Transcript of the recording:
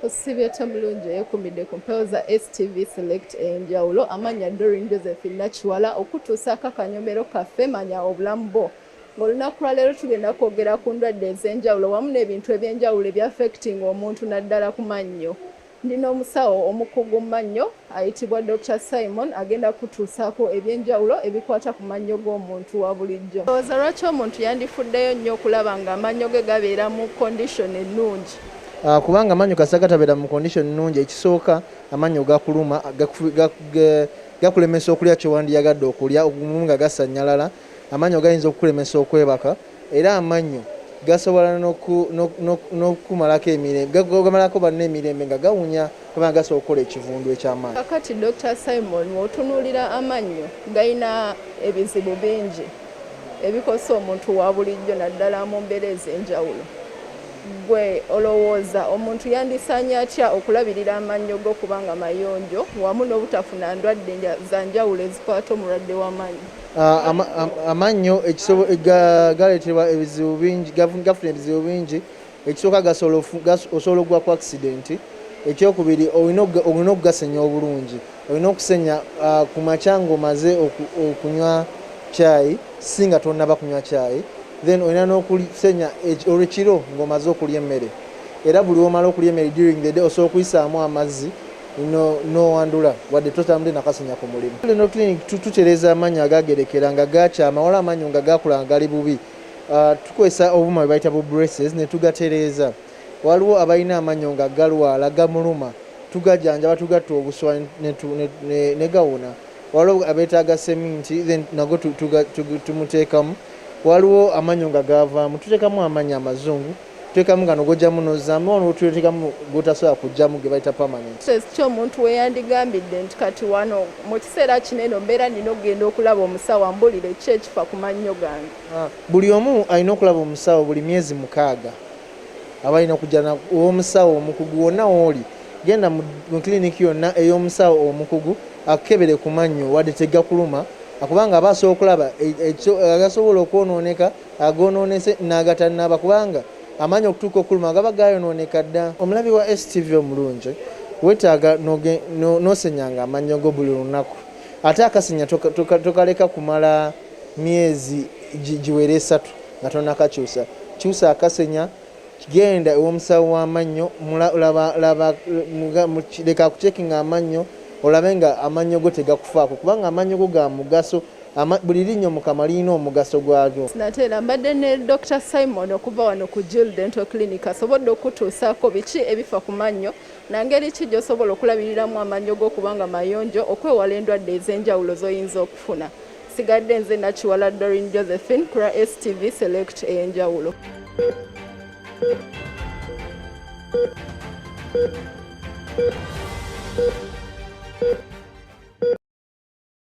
Osibye otya mulungi eyekumidde ku mpewo za STV Select ey'enjawulo amannya Doreen Josephine Nakiwala okutuusaako akanyomero kaffe manya obulamu bwo. Ng'olunaku lwa leero tugenda kwogera ku ndwadde ez'enjawulo wamu n'ebintu eby'enjawulo ebya affecting omuntu naddala ku mannyo. Ndi n'omusawo omukugu mu mannyo ayitibwa Dokita Simon agenda kutuusaako eby'enjawulo ebikwata ku mannyo g'omuntu wa bulijjo. Olowooza lwaki omuntu yandifuddeyo nnyo okulaba ng'amannyo ge gabeera mu condition ennungi? Kubanga amannyo kasita gatabeera mu condition nnungi, ekisooka amannyo gakuluma, gakulemesa okulya kyewandiyagadde okulya, ogumu nga gasannyalala, amannyo gayinza okukulemesa okwebaka, era amannyo gasobola n'okukumalako emirembe, gamalako banno emirembe nga gawunya kubanga gasobola okukola ekivundu eky'amaanyi. Kakati Dokita Simon, bw'otunuulira amannyo galina ebizibu bingi ebikosa omuntu wa bulijjo naddala mu mbeera ez'enjawulo. Ggwe olowooza omuntu yandisaanye atya okulabirira amannyo ge okuba nga mayonjo wamu n'obutafuna ndwadde za njawulo ezikwata omulwadde w'amannyo? Amannyo galeetebwa ebizibu bingi, gafuna ebizibu bingi. Ekisooka osobola okugwa ku accident. Ekyokubiri olina okugasenya obulungi, olina okusenya ku makya ng'omaze okunywa kyayi, si nga tonnaba kunywa kyayi. Then olina n'okusenya olwekiro ng'omaze okulya emmere, era buli womala okulya emmere during the day osobola okuyisaamu amazzi nowandula wadde totambudde nakasenya ku mulimu. Dental clinic tutereeza amannyo agagerekera nga gakyama, waliwo amannyo nga gakula nga gali bubi, tukozesa obuuma bwe bayita bu braces ne tugatereeza. Waliwo abalina amannyo nga galwala gamuluma, tugajanjaba tugatta obuswa ne gawona. Waliwo abeetaaga seminti, then nago tumuteekamu. Waliwo amannyo nga gavaamu, tuteekamu amannyo amazungu, tuteekamu gano gojjamu nozzaamu, waliwo tuteekamu gotasobola kujjamu ge bayita permanent. Ki omuntu we yandigambidde nti kati wano mu kiseera kino eno mbeera nina okugenda okulaba omusawo ambulire ki ekifa ku mannyo gange? Buli omu alina okulaba omusawo buli myezi 6, aba alina okujja omusawo omukugu. Wonna wooli genda mu kiliniki yonna ey'omusawo omukugu akukebere ku mannyo wadde tegakuluma, kubanga aba asobola okulaba agasobola okwonooneka, agonoonese n'agatannaba, kubanga amannyo okutuuka okuluma gaba gayonooneka dda. Omulabi wa STV omulungi, weetaaga n'osenyanga amannyo go buli lunaku, ate akasenya tokaleka kumala myezi giwera 3 nga tonnakakyusa. Kyusa akasenya, genda ew'omusawo w'amannyo, leka akucekinga amannyo olabe nga amannyo go tegakufaako, kubanga amannyo go ga mugaso. Buli linnyo mu kamwa lirina omugaso gwalyo. Nate era mbadde ne Dr Simon okuva wano ku Jill Dental Clinic, asobodde okutuusaako biki ebifa ku mannyo na ngeri ki gy'osobola okulabiriramu amannyo go okuba nga mayonjo okwewala endwadde ez'enjawulo z'oyinza okufuna. Sigadde nze Nakiwala Doreen Josephine ku lwa STV Select ey'enjawulo.